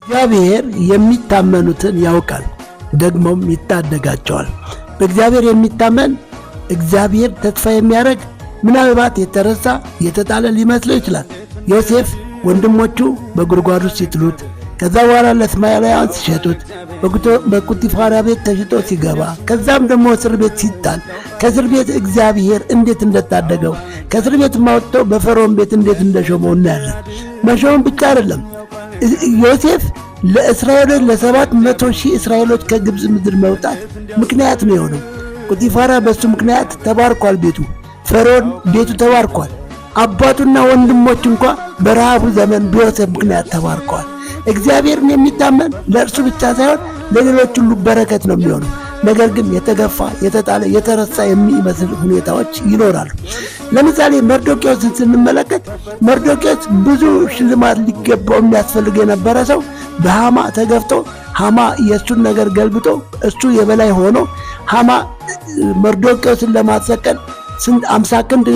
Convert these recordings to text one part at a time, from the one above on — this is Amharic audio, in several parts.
እግዚአብሔር የሚታመኑትን ያውቃል፣ ደግሞም ይታደጋቸዋል። በእግዚአብሔር የሚታመን፣ እግዚአብሔር ተስፋ የሚያደርግ ምናልባት የተረሳ፣ የተጣለ ሊመስለው ይችላል። ዮሴፍ ወንድሞቹ በጉድጓድ ውስጥ ሲጥሉት፣ ከዛ በኋላ ለእስማኤላውያን ሲሸጡት፣ በጲጥፋራ ቤት ተሽጦ ሲገባ፣ ከዛም ደግሞ እስር ቤት ሲጣል፣ ከእስር ቤት እግዚአብሔር እንዴት እንደታደገው፣ ከእስር ቤት አውጥቶ በፈርዖን ቤት እንዴት እንደሾመው እናያለን። መሾም ብቻ አይደለም፣ ዮሴፍ ለእስራኤሎች፣ ለ700,000 እስራኤሎች ከግብፅ ምድር መውጣት ምክንያት ነው የሆነው። ጲጥፋራ በሱ ምክንያት ተባርኳል። ቤቱ፣ ፈርዖን ቤቱ ተባርኳል። አባቱና ወንድሞች እንኳ በረሃቡ ዘመን በዮሴፍ ምክንያት ተባርከዋል። እግዚአብሔርን የሚታመን ለእርሱ ብቻ ሳይሆን ለሌሎች ሁሉ በረከት ነው የሚሆነው። ነገር ግን የተገፋ፣ የተጣለ፣ የተረሳ የሚመስል ሁኔታዎች ይኖራሉ። ለምሳሌ መርዶኪዎስን ስንመለከት፣ መርዶኪዎስ ብዙ ሽልማት ሊገባው የሚያስፈልግ የነበረ ሰው በሃማ ተገፍቶ፣ ሃማ የእሱን ነገር ገልብጦ እሱ የበላይ ሆኖ፣ ሃማ መርዶኪዎስን ለማሰቀል ስንት 50 ክንድ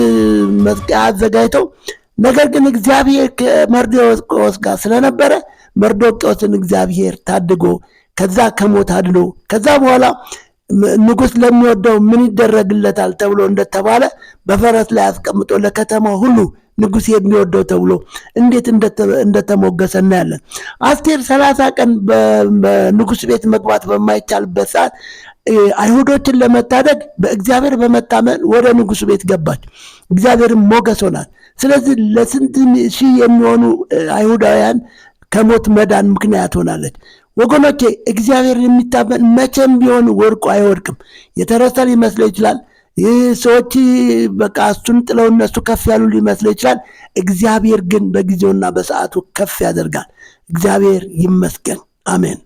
መስቀያ አዘጋጅተው፣ ነገር ግን እግዚአብሔር ከመርዶኪዎስ ጋር ስለነበረ መርዶኪዎስን እግዚአብሔር ታድጎ፣ ከዛ ከሞት አድኖ፣ ከዛ በኋላ ንጉሥ ለሚወደው ምን ይደረግለታል ተብሎ እንደተባለ በፈረስ ላይ አስቀምጦ ለከተማ ሁሉ ንጉሥ የሚወደው ተብሎ እንዴት እንደተሞገሰ እናያለን። አስቴር 30 ቀን በንጉሥ ቤት መግባት በማይቻልበት ሰዓት አይሁዶችን ለመታደግ በእግዚአብሔር በመታመን ወደ ንጉሱ ቤት ገባች። እግዚአብሔርን ሞገስ ሆናል። ስለዚህ ለስንት ሺህ የሚሆኑ አይሁዳውያን ከሞት መዳን ምክንያት ሆናለች። ወገኖቼ፣ እግዚአብሔር የሚታመን መቼም ቢሆን ወድቆ አይወድቅም። የተረሳ ሊመስለው ይችላል። ይህ ሰዎች በቃ እሱን ጥለው እነሱ ከፍ ያሉ ሊመስለው ይችላል። እግዚአብሔር ግን በጊዜውና በሰዓቱ ከፍ ያደርጋል። እግዚአብሔር ይመስገን። አሜን።